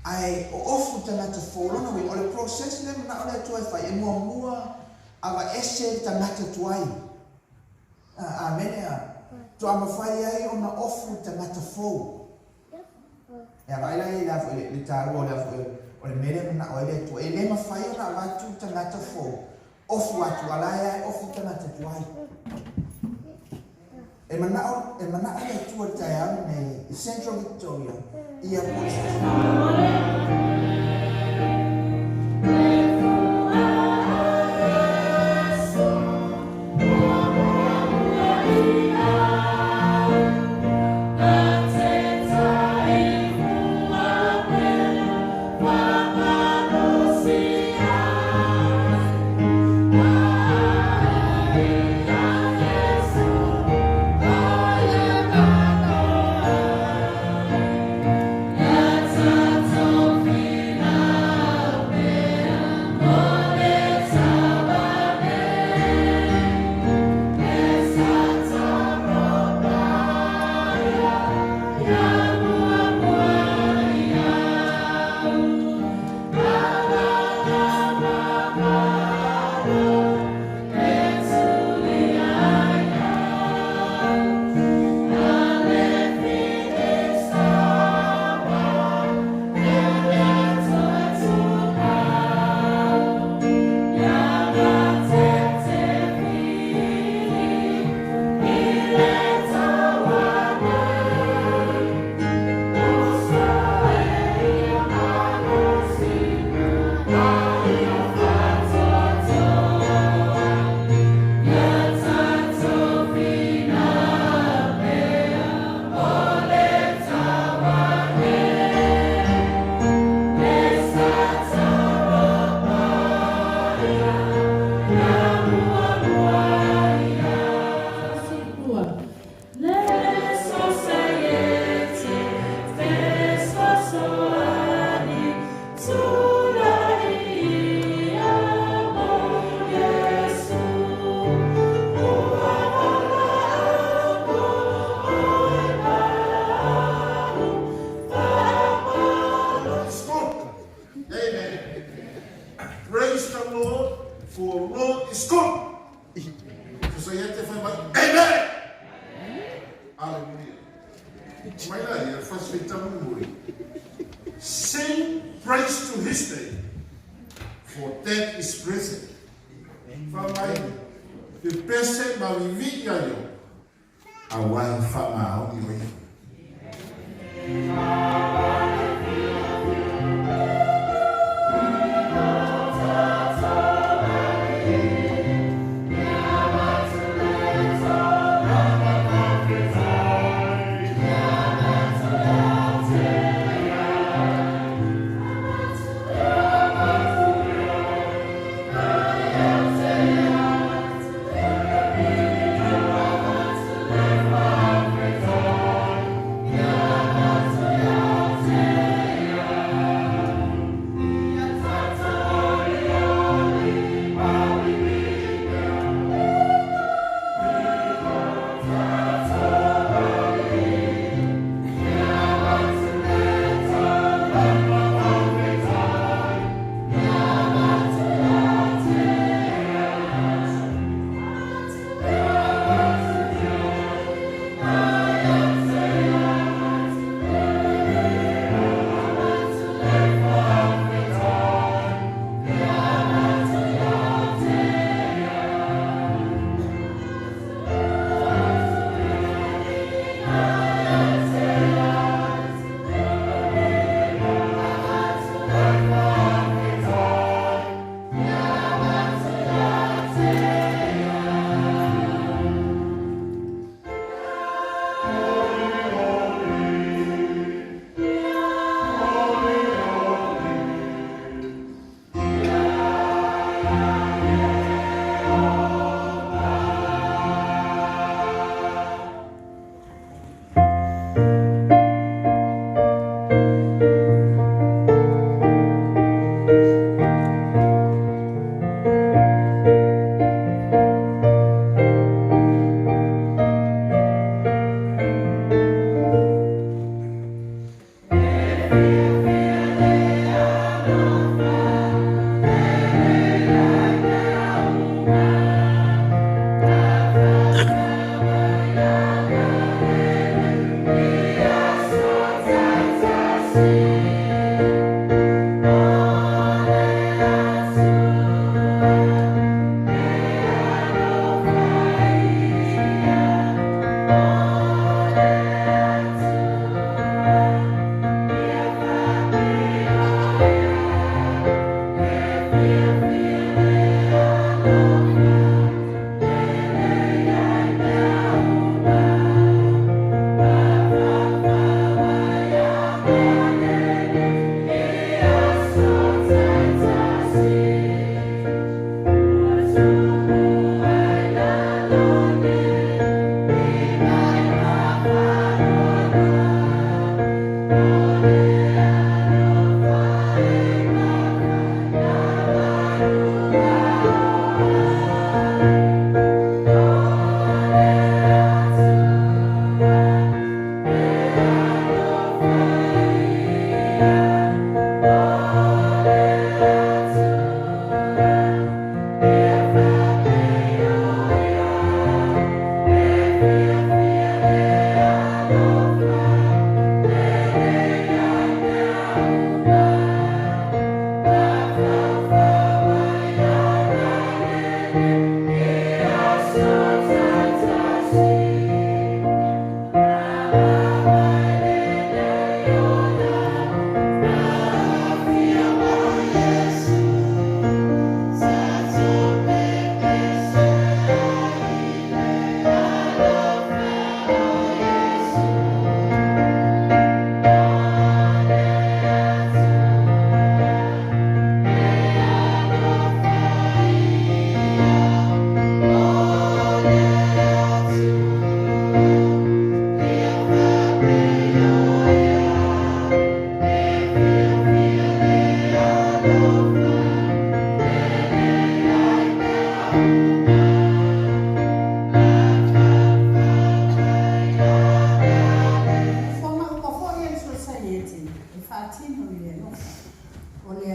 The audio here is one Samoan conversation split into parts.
Ae o ofu tagata fou. Lona uiga, o le process lea e manao le Atua e fai, e muamua aveese le tagata tuai. Amene a. Faatoa mafai ai ona ofu le tagata fou. E vaai la i le foi le taua o le foi o le mea lea e manao ai le Atua. E le mafai ona avatu le tagata fou ofu atu, a la e lava e ofu le tagata tuai. E manao, e manao le Atua i le taeao lenei i Central Victoria, ia po Praise the Lord, for Lord is good. So ia te whai mai, Amen! Hallelujah. Mai la ia, first feitamu muri. Sing praise to his name, for that is present. Wha mai, te pese ma wiwi ia yo, Aua e whaamaoni oe.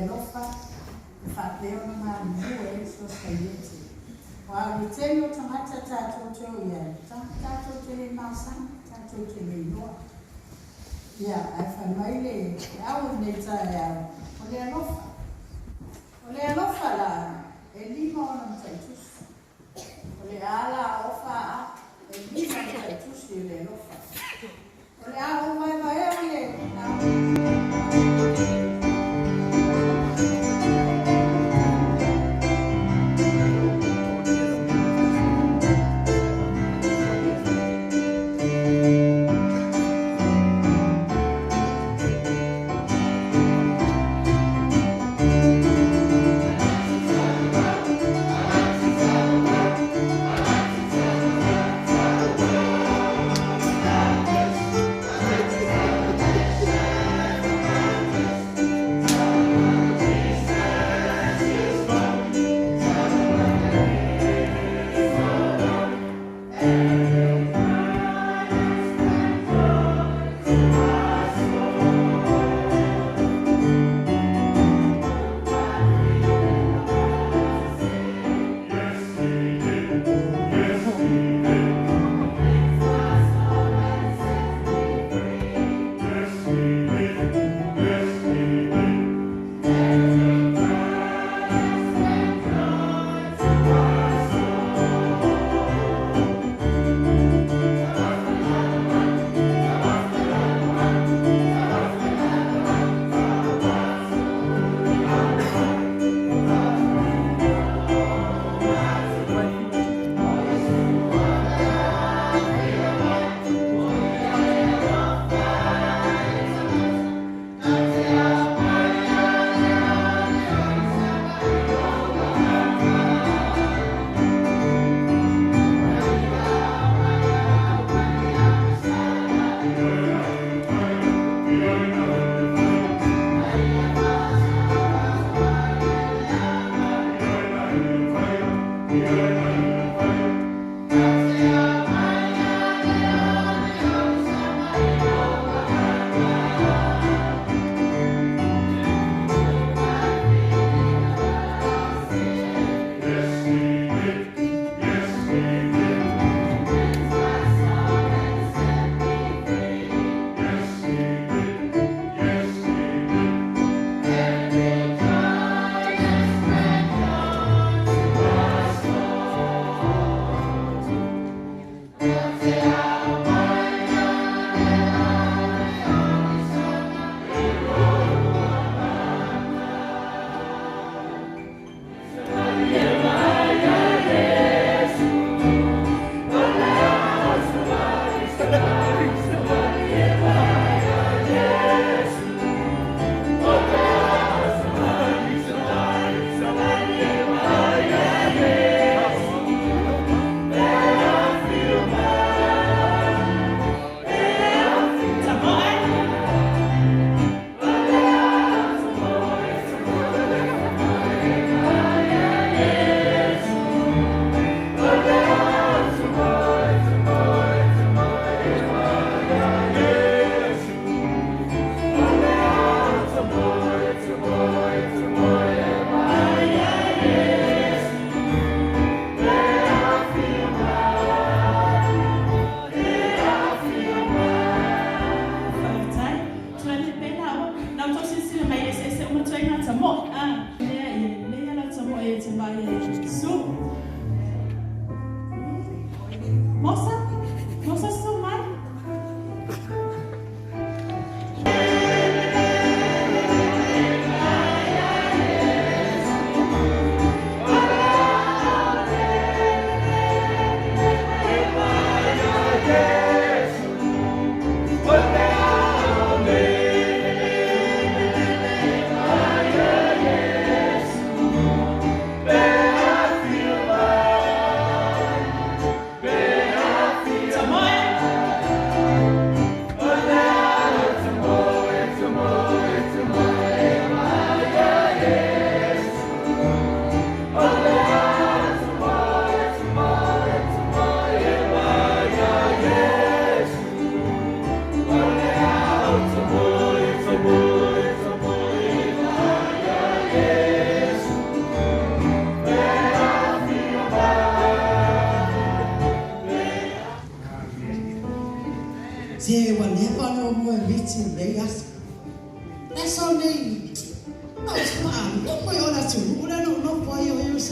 alofa e faapea ona galulue ai le Sosaiete. Aua o le tele o tagata tatou te o i ai, tatou te le masani, tatou te le iloa. Ia, ae fai mai le au i lenei taeao, o le alofa. O le alofa la, e 5 ona mataitusi. O le a la ofa a, e 5 mataitusi o le alofa. O le a o vaevaea o le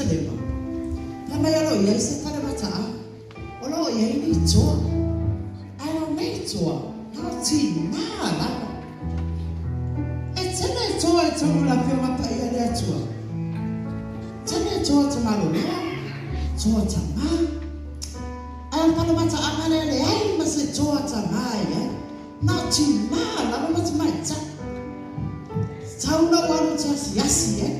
Ierusalema, fai mai o lo o i ai se fale mataaga, o lo o i ai ni toa, ae o nei toa, na o tinā lava. E tele toa i tonu le Afioga Paia le Atua. Tele toa tamaloloa, toa tamā. Ae o le fale mataaga lea leai ma se toa tamā e i ai. Na o tinā lava ma tamaitai. Tatau ona ou alu ou te asiasi i ai.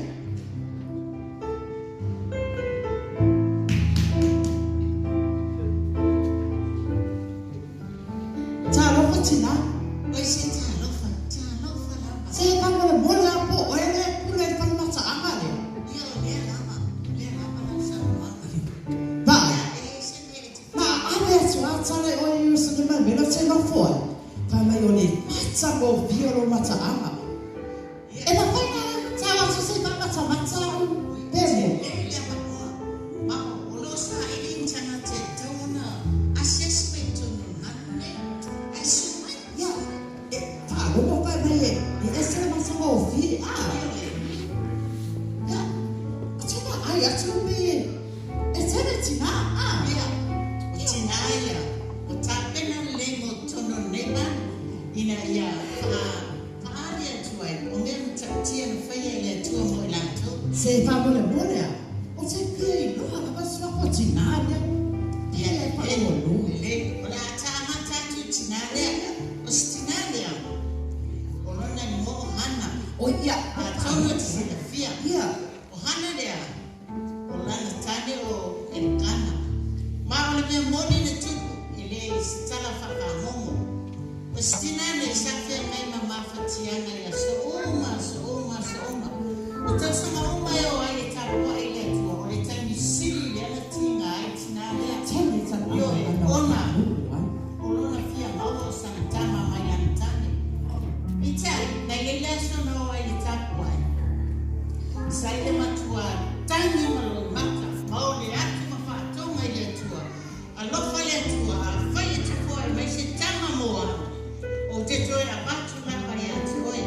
Talofa tinā. Oi se talofa, talofa lava. Se faamolemole lava po o oe lea e pule i le fale mataaga lea. Ia o lea lava, o lea lava lau saunoaga. Vaai. Ia e leai se mea e te Na ave atu lava tala i oe i Ierusalema i mea la ou te nofo ai, fai mai o le matagofie o lou mataaga. E mafai na tau atu se i faamatamata au pe mo. Tele le avanoa ma o lo o saili ni tagata e tatau ona asiasi mai i totonu o le galu lenei. Ae sui mai. Ia, e faalogo fai mai e ese le matagofie, a. Ioe. Ia, te vaai atu me e tele tinā, a. Ia, o tinā ia, ua tapena lelei mo totonu o lenei valu, ina ia faa Faaali atu ai, o mea matautia na faia e le Atua mo i latou. Se faamolemole a, o te fia iloa lava suafa o tinā lea, Ia, pea e e, faamuamua. lelei, o le a taamata atu i tinā lea, o se tinā lea, o lona igoa o Hana. O ia, Atonu e te silafia. Ia. O Hana lea, o lana tane o Elkana. Ma o le mea moni na tupu, e leai se tala faafagogo. O se tina nei sa feagai ma mafatiaga i aso uma, aso uma, aso uma. O tausaga uma e o ai e tapuai i le Atua, o le taimi sili lea na tiga ai tina lea. Ioe, ona o lona fia maua o sana tama mai lana tane. Peitai, na i ai le aso na o ai i le tapuai, sa i le matua tangi ma loimata, ma o le atu ma faatoga i le Atua, Alofa le Atua, afai e te foai mai se tama mo au, ou te toe avatu lava ia te oe.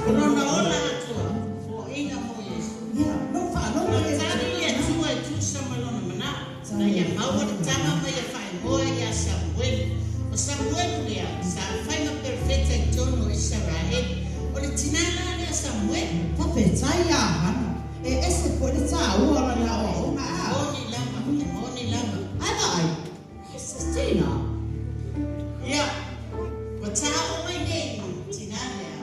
O lona ola atoa, foaiga mo Iesu. Na tali le Atua e tusa ma lona manao, na ia maua le tama ma ia faaigoa ia Samuelu. O Samuelu lea, sa fai ma perofeta i totonu o Isaraelu. O le tina la lea Samuelu. Faafetai ia Hana, e ese foi le tāua o lana aoaoga a. E moni lava, e moni lava. Ae vaai, e se tina. Ia, ua tāo mai nei i le tina lea.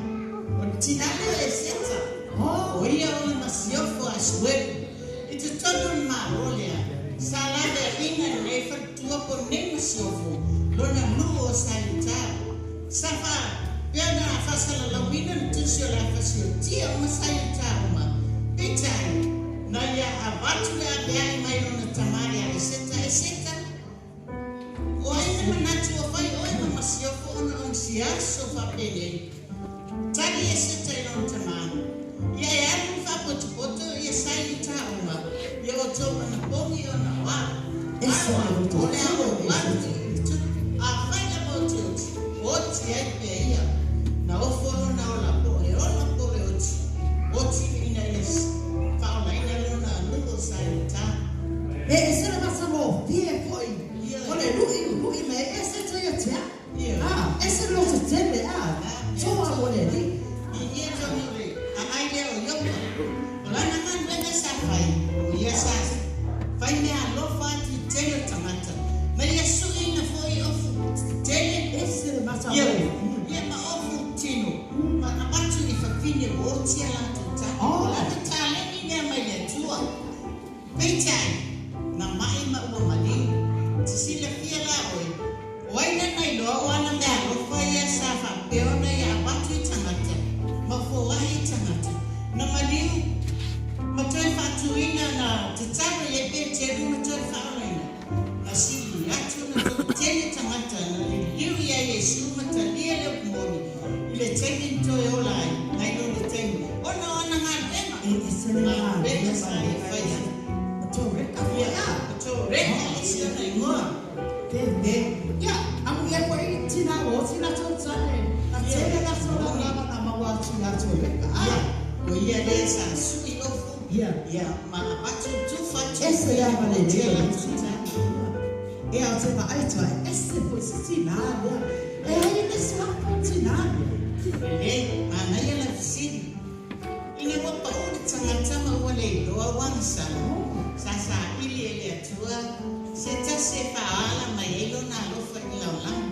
O le tina lea o Eseta, o ia o le masiofo a Asuelu. I totonu o le Malo lea, sa laveaiina lenei faletua po o lenei masiofo lona nuu o Saiutao. Sa faapea ona faasalalauina le tusi o le afasiotia uma Saiutao uma, peitai, na ia avatu le aveae mai lona tama ia Eseta, Eseta, O ai le manatu ua fai oe ma masiofo ona o nisi aso faapenei? Tali Eseta i lona tama, Ia e alu i faapotopoto ia Saiutao uma, ia outou anapogi ona o au. Aoa, o le a ou alu i le tupu, afai lava ou te oti, oti ai pea ia. Na ofo lona ola po o le ola po o le oti, oti ina ia faaolaina lona nuu o Saiutao. E ese le matagofie foi o le luʻiluʻi me e ese te ia te au, a ese le loto tele, a toa mo le alii. I ia tonu le agai lea o Iopa, o lana galuega sa fai, o ia sa fai mea alofa atu i tele o tagata, ma ia suiina foi ofu tele, Ese le ia, matagofie. ia ma ofu tino, ma avatu i fafine ua oti a latou tane. O lana taleni lea mai le Atua. Peitai, na mai ma ua maliu. Te silafia la oe, o ai lana iloa o ana meaalofa ia sa faapea ona ia avatu i tagata, ma foai i tagata. Na maliu ma toe faatuina na tatalo i ai Peteru ma toe faaolaina. Na sili atu ona toatele tagata na liliu ia Iesu ma talia le upu moni i le taimi na toe ola ai, nai lo le taimi ona o ana galuega. E ese le Galuega galuega sa ia faia. O tou reka foi Ia, a. o tou reka le isi ona igoa. Te me. Ia, amu ia koe i tina o oti latou tane, na Ia, tele latou moni. laulava na maua atu i latou reka a. Ia, o ia lea sa sui ofu. Ia. Ia, ma avatu tufa atu. Ese ia ma le Tia lele. latou tala. E ao te vaai tua, e ese foi se tinā lea. E ai le suafa o tinā lea. Lelei, manaia le fesili. Ina ua pau le tagata ma ua le iloa ua agasala, sa saili e le Atua se tasi e faaala mai ai lona alofa i le lalolagi.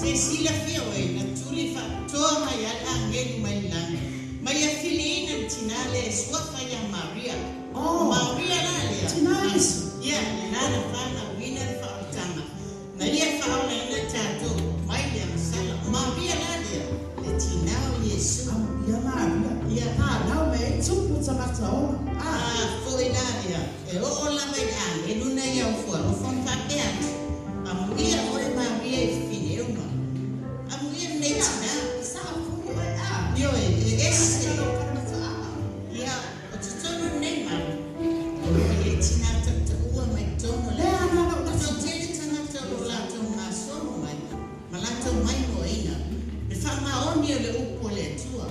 Te silafia oe, na tuli faapitoa mai lava le agelu mai le lagi, ma ia filiina le tinā lea e suafa ia Maria. O Maria la lea, Tinā Iesu. Ia, lena na fanauina le faaolataga, na ia faaolaina tatou mai le agasala. O Maria la lea, le tinā o Iesu. Ia Maria. Ia. Fanau mai ai tupu tagata ola. A foi la lea, e oo lava i le agelu na ia ofualofa ma faapea atu, Amuia oe Maria i fineuga. Amuia lenei tinā. Sa foi oe a. Ioe, e ese. Ai lou falemataaga. Ia, o totonu lenei mau, o lo o i ai tinā tautaua mai totonu o le. Lea na lau lasi. Toatele tagata o lo o latou gasolo mai ma latou maimoaina le faamaoni o le upu a le Atua,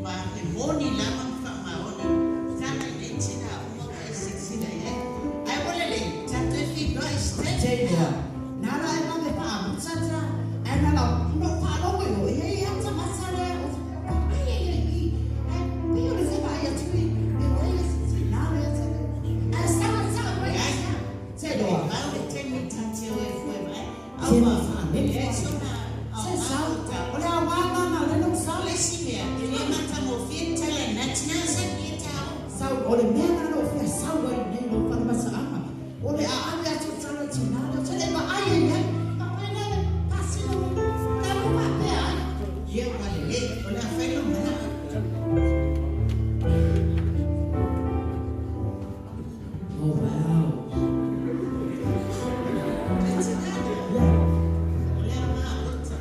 ma e moni lava ma faamaoni tala i nei tinā uma ua e silasila i ai. Ae ua lelei, tatou e feiloai se taimi. Tei na la e vave faamuta ta, ae na lau no faalogo i o ia ia tagata lea o ai ai ai i, ae pei o le se vaai atu i e oe ia se tinā lea te ae saga saga mai Leai. te E loa. mau le taimi ta te o e fue mai. Te Aua, whānene. e leai sona Se aoga sau, o tau. o le awa lana le no O sau. le isi mea, e le matagofie le tala i nā tinā sa ni e tāua. Sau, o le mea na no fia sau ai nei lo whanamasa'anga. O le aave atu tala tinā lea, te le vaai ai ai, papai na le pasina mo, ta mo faapea ai. Ia ua lelei, o le a fai lou manao. Oh, wow. Le tinā lea, Yeah. o le a maota.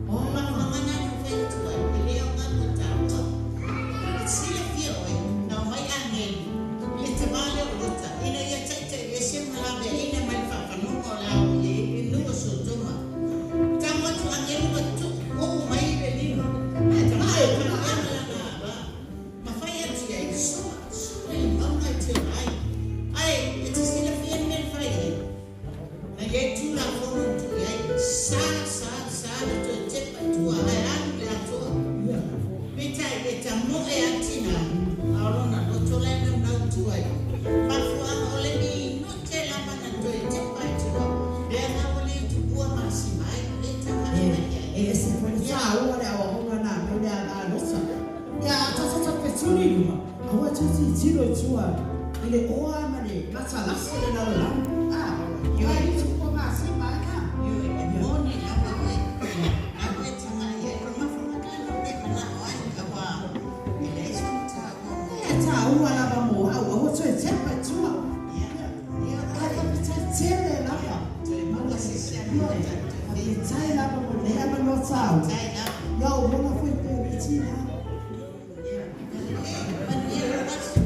O Oh. mafuaaga na na fai atu ai, e le aoga mo tāua. E silafia oe, na omai agelu, i le tamā lea o Lota, ina ia taitaiese ma laveaina mai le faafanuga o le ao i ai le nuu o Sotoma. Tago atu agelu ma tuu uu mai i le lima. Ae tamā e paia ma lana ava. Ma fai atu i ai, Sua, sua i le mauga e te ola ai. Ae, e te silafia le mea na fai ai. Na i ai Tulafono na tuu i ai, sa, sa, sa le toe tepa i tua, ae alu i le atoa. Peitai, e tamoe lava tinā, a o lona loto la e naunau tua ai. Mafuaaga o le minute lava na toe tepa i tua, lea na ua le tupua masima ai, le tagai mai ai. E ese foi le tāua le aoaoga nā me le a lota. Ia a tata ta petuni luma, aua tu ti tiro i tua, i le oa ma le matalasi le lalolagi. Ah, ia i tupua masima ai ka. Ioe, e moni lava oe, na oe tagai ai. O le mafuaaga lena o le manao ai, auā e leai sona tāua mo. E tāua lava mo au, aua toe tepa i tua. Ia, ia, Ae faapea tele lava. toe maua se isi avanoa tatou te Faapea lava mo lea avanoa tāua. tai lava. Ia o ona foi pe o le tinā. Ia, lelei, manuia lou aso.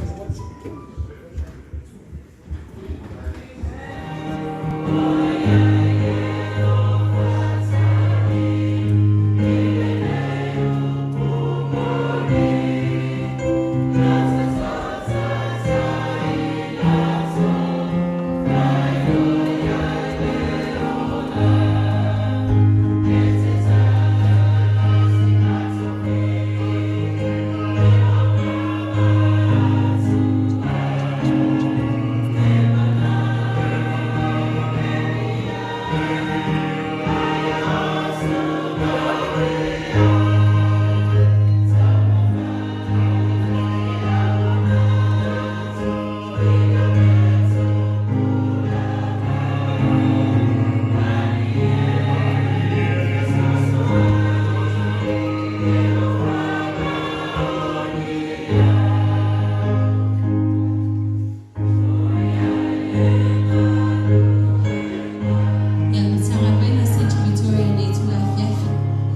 Ia Matagaluega Central Victoria i lenei itula afiafi,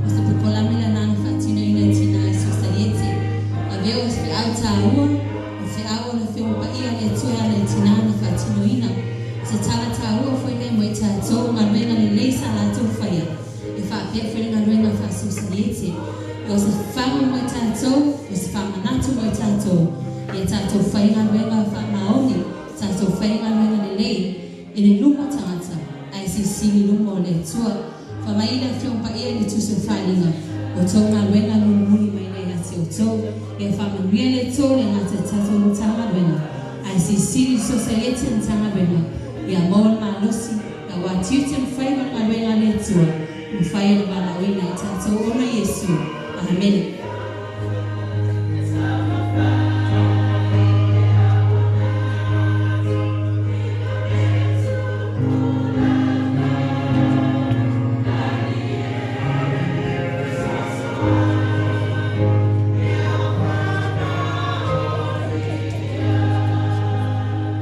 o se polokalame lena na faatinoina e Tinā e Sosaiete. Avea o se feau tāua, o feau o le Afioga Paia a le Atua e ala i tinā na faatinoina. O se tala tāua foi lea mo i tatou, galuega lelei sa latou faia, e faapea foi le galuega faa-Sosaiete. O se fagu mo i tatou, o se faamanatu mo i tatou, ia tatou faia. fai galuega faamaoni, tatou fai galuega lelei i le luma o tagata ae silisili i luma o le Atua. Faamai le Afioga Paia i le tusi o Faaaliga, o outou galuega mulimuli mai lea ia te outou. Ia faamanuia le Atua le gata i tatou Matagaluega ae silisili le Sosaiete Matagaluega ia maua le malosi aua tiute ma faiva le galuega a le Atua mafai ona valaauina ai tatou ona Iesu. Amene.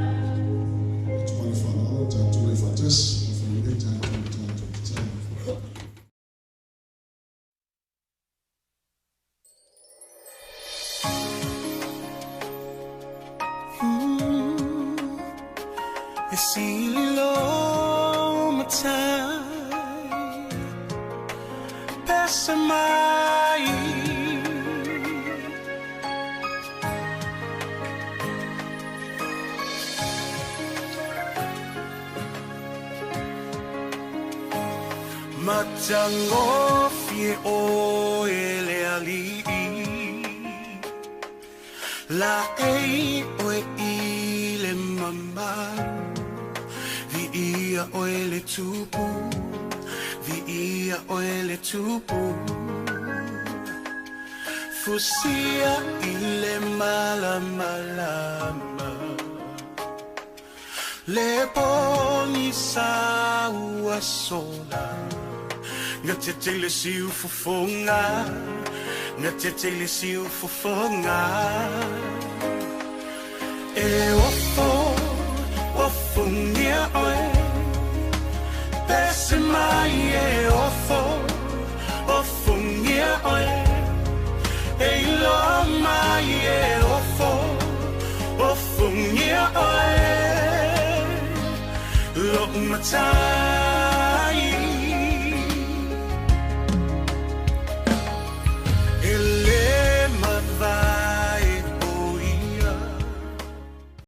Atu mai le faaaloalo tatou le faatasi, ma faamanuia tatou i le tatou tatalo. E sili lo matai pese mai. Matagofie oe le alii La ei oe i le mamalu Viia oe le tupu Viia oe le tupu Fusia i le malamalama Le pogisa ua sola Gatete le siu fofoga Gatete le siu fofoga E ofo ofogia oe Pese mai e ofo ofogia oe E iloa mai e ofo ofogia oe Lo'u matai.